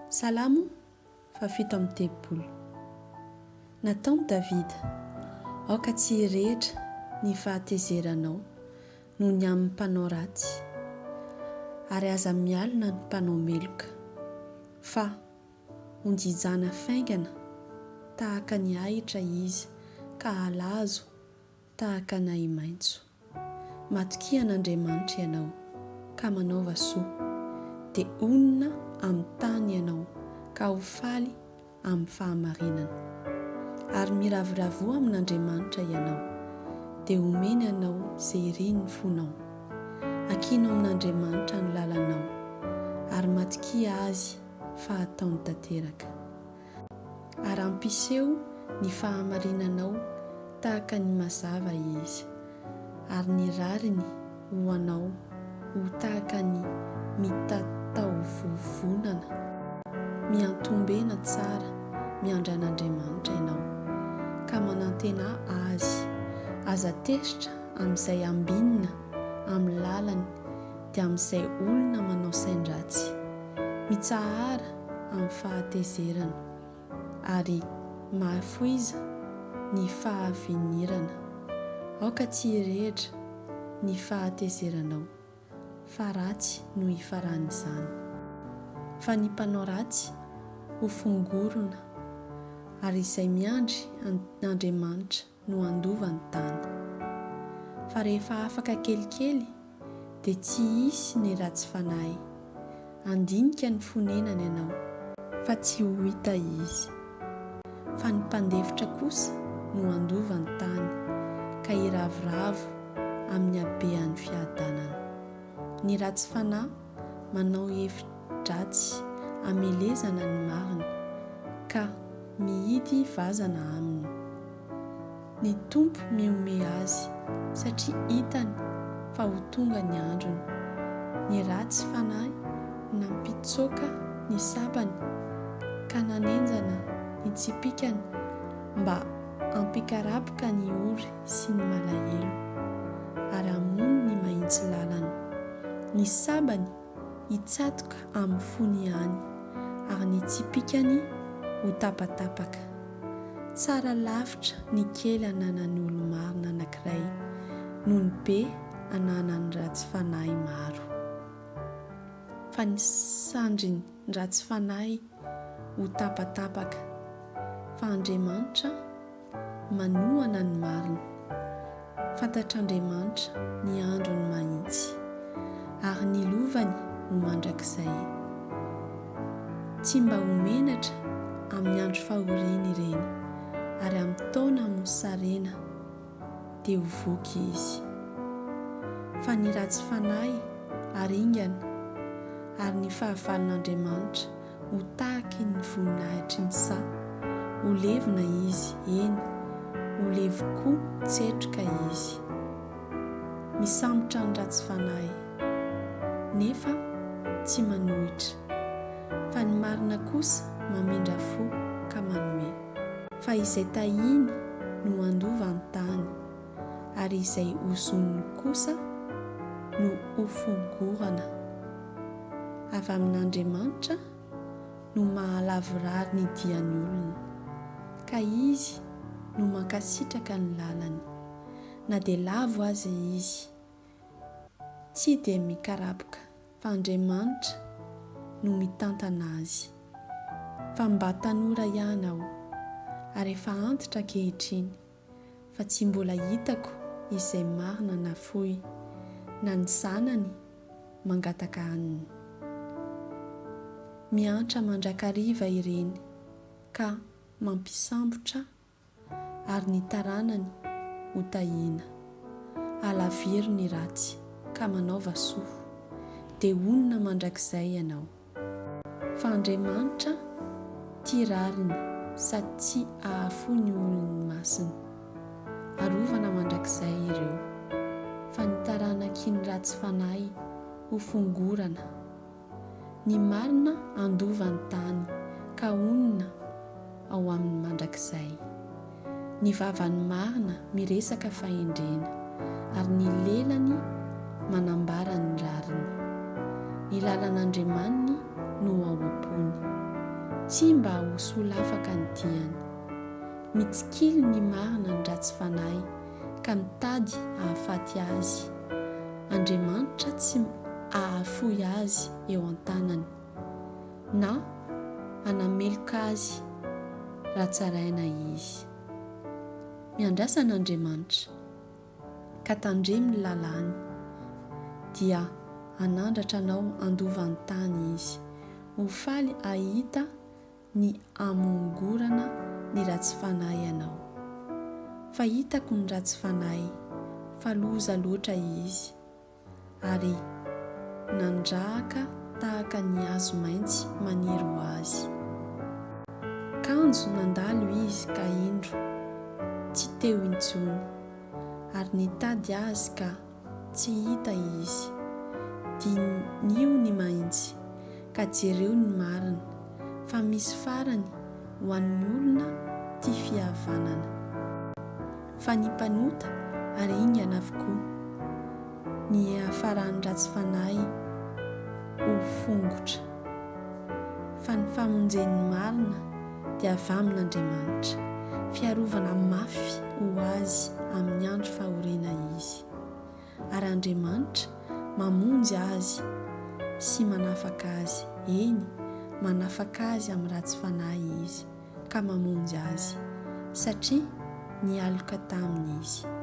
Salamo fahafito amby telopolo. Nataon'i Davida, Aoka tsy hirehitra ny fahatezeranao noho ny amin'ny mpanao ratsy, ary aza mialona ny mpanao meloka, fa honjijana faingana tahaka ny ahitra izy ka halazo tahaka ny ahi-maitso. Matokia an'Andriamanitra ianao, ka manaova soa, dia honina amin'ny tany ianao, ka ho faly amin'ny fahamarinana. Ary miravoravoa amin'Andriamanitra ianao, dia homeny anao izay irin'ny fonao. Ankino amin'Andriamanitra ny lalanao, ary matokia Azy fa hataony tanteraka. Ary hampiseho ny fahamarinanao tahaka ny mazava Izy, ary ny rariny ho anao ho tahaka ny mitataovovonana. Miantombena tsara miandry an'Andriamanitra ianao, ka manantenà Azy. Aza tezitra amin'izay ambinina amin'ny lalany dia amin'izay olona manao sain-dratsy. Mitsahara amin'ny fahatezerana, ary mahafoiza ny fahavinirana. Aoka tsy hirehitra ny fahatezeranao, fa ratsy no hifaran'izany. Fa ny mpanao ratsy ho fongorona, ary izay miandry an'Andriamanitra no handova ny tany. Fa rehefa afaka kelikely, dia tsy hisy ny ratsy fanahy. Handinika ny fonenany ianao, fa tsy ho hita izy. Fa ny mpandefitra kosa no handova ny tany, ka hiravoravo amin'ny habean'ny fiadanana. Ny ratsy fanahy manao hevi-dratsy hamelezana ny marina, ka mihidy vazana aminy. Ny Tompo mihomehy azy, satria hitany fa ho tonga ny androny. Ny ratsy fanahy nampitsoaka ny sabany ka nanenjana ny tsipìkany mba hampikarapoka ny ory sy ny malahelo, ary hamono ny mahitsy lalana. Ny sabany hitsatoka amin'ny fony ihany, ary ny tsipìkany ho tapatapaka. Tsara lavitra ny kely ananan'ny olo-marina anankiray noho ny be ananan'ny ratsy fanahy maro. Fa ny sandrin'ny ratsy fanahy ho tapatapaka, fa Andriamanitra manohana ny marina. Fantatr'Andriamanitra ny androny mahitsy, ary ny lovany ho mandrakizay. Tsy mba ho menatra amin'ny andro fahoriany ireny, ary amin'ny taona mosarena dia ho voky izy. Fa ny ratsy fanahy haringana, ary ny fahavalon'Andriamanitra ho tahaky ny voninahitry ny saha, ho levona izy, eny, ho levon-ko tsetroka izy. Misambotra ny ratsy fanahy, nefa tsy manohitra, fa ny marina kosa mamindra fo ka manome. Fa izay tahiny no handova ny tany, ary izay hozoniny kosa no hofongorana. Avy amin'Andriamanitra no mahalavorary ny dian'ny olona, ka Izy no mankasitraka ny lalany. Na dia lavo aza izy, tsy dia mikarapoka fa Andriamanitra no mitantana azy. Fa mba tanora ihany aho, ary efa antitra ankehitriny. fa tsy mbola hitako izay marina na fohy, na ny zanany mangataka hanina. Miantra mandrakariva ireny ka mampisambotra ary ny taranany ho tahiana. Alaviro ny ratsy ka manaova soa, dia honina mandrakizay ianao. Fa Andriamanitra tia rariny sady tsy hahafoy ny olony masina. Arovana mandrakizay ireo. Fa ny taranaky ny ratsy fanahy ho fongorana. Ny marina handova ny tany ka honina ao aminy mandrakizay. Ny vavan'ny marina miresaka fahendrena, ary ny lelany manambara ny rariny. Ny lalan'Andriamaniny no ao am-pony. Tsy mba ho solafaka ny diany. Mitsikilo ny marina ny ratsy fanahy ka mitady hahafaty azy. Andriamanitra tsy hahafoy azy eo an-tanany, na hanameloka azy raha tsaraina izy. Miandrasa an'Andriamanitra, ka tandremo ny lalàny, dia hanandratra anao handova ny tany Izy. Ho faly hahita ny hamongorana ny ratsy fanahy ianao. Fa hitako ny ratsy fanahy, fa loza loatra izy, ary nandrahaka tahaka ny hazo maintsy maniry ho azy. Kanjo nandalo izy ka indro, tsy teo intsony, ary nitady azy ka tsy hita izy. Diniho ny mahitsy, ka jereo ny marina, fa misy farany ho an'ny olona tia fihavanana. Fa ny mpanota haringana avokoa, ny hiafaran'ny ratsy fanahy ho fongotra. Fa ny famonjen'ny marina dia avy amin'Andriamanitra, fiarovana mafy ho azy amin'ny andro fahoriana izy. Ary Andriamanitra mamonjy azy sy manafaka azy, eny, manafaka azy amin'ny ratsy fanahy Izy, ka mamonjy azy, satria nialoka taminy Izy.